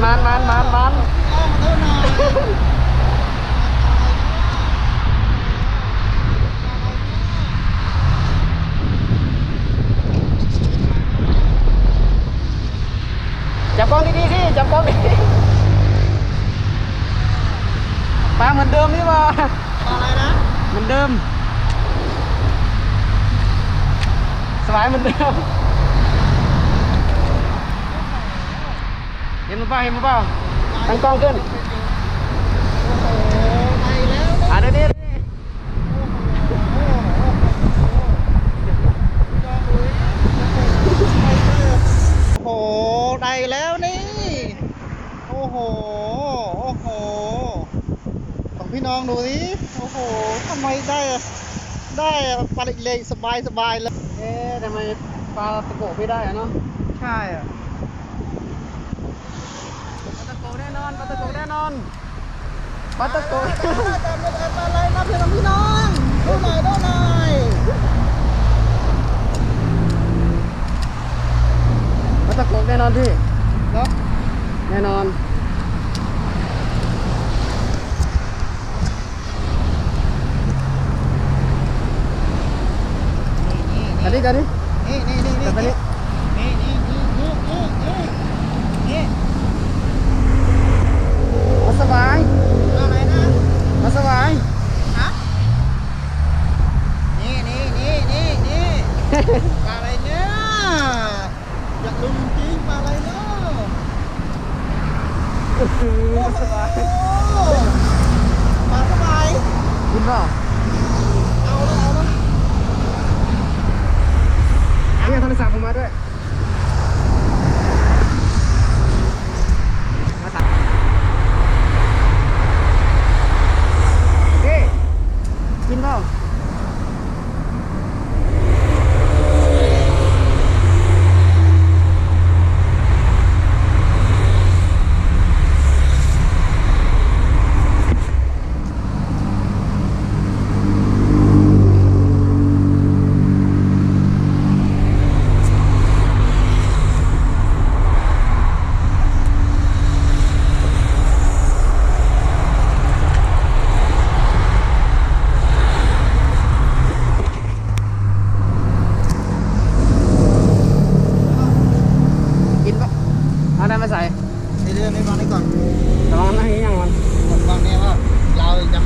ມານ ມານ ມານ ມານ. ຈັບກ້ອງດີໆ ຊິ ຈັບກ້ອງດີໆ. ປາເໝືອນເດີມນີ້ຫວ່າ? ປາອະໄລນະ? ເໝືອນເດີມ ສະບາຍເໝືອນເດີມ. ເຫັນບໍ່ ເຫັນບໍ່? ຕັ້ງກ້ອງຂຶ້ນ. ໂອ້ໂຫ ໄປແລ້ວນີ້. ອ່າ ເດີນີ້ ໂອ້ໂຫ ໄດ້ແລ້ວນີ້. ໂອ້ໂຫ ໂອ້ໂຫ ຂອງພີ່ນ້ອງດູຊິ. ໂອ້ໂຫ ທຳໄມໄດ້ ໄດ້ປາເລັກໆ ສະບາຍໆ ເລີຍ. ເອ ທຳໄມປາຕະໂກະໄມ່ໄດ້ອະເນາະ? ໃຊ່ອະ. ປາຕະໂກະແນ່ນອນ ປາຕະໂກະແນ່ນອນ ປາຕະໂກະ. ອ່າ ໄດ້ ໄດ້ ໄດ້ ໄດ້ ໄດ້ ໄດ້ ໄດ້ ພີ່ນ້ອງ ດູໜ່ອຍ ດູໜ່ອຍ. ປາຕະໂກະແນ່ນອນພີ່ ເນາະ ແນ່ນອນ. ອັນນີ້ ອັນນີ້ ນີ້ ນີ້ ນີ້ ນີ້ ນີ້ ນີ້ ນີ້ ນີ້ ນີ້ ນີ້ ນີ້ ນີ້ ນີ້ ມາສະບາຍ ມາໄດ້ນະ ມາສະບາຍ. ຮະ? ນີ້ ນີ້ ນີ້ ນີ້ ນີ້ ມາໄດ້ນະ. ຢາກລົງຈິງ ປາໄລເນາະ. ໂອ້ໂຫ ປາສະບາຍ ກິນບໍ່? ເອົາເລີຍ ເອົາເລີຍ. ເອົາໂທລະສັບອອກມາດ້ວຍ. ມາຕັກ ເອີ ກິນບໍ່? ກິນປະ? ເອົາໄດ້ມາໃສ່ ເດີນໄປວາງນີ້ກ່ອນ ລະວັງນັ້ນອີຫຍັງມັນ ວາງນີ້ວ່າລາວຍັງ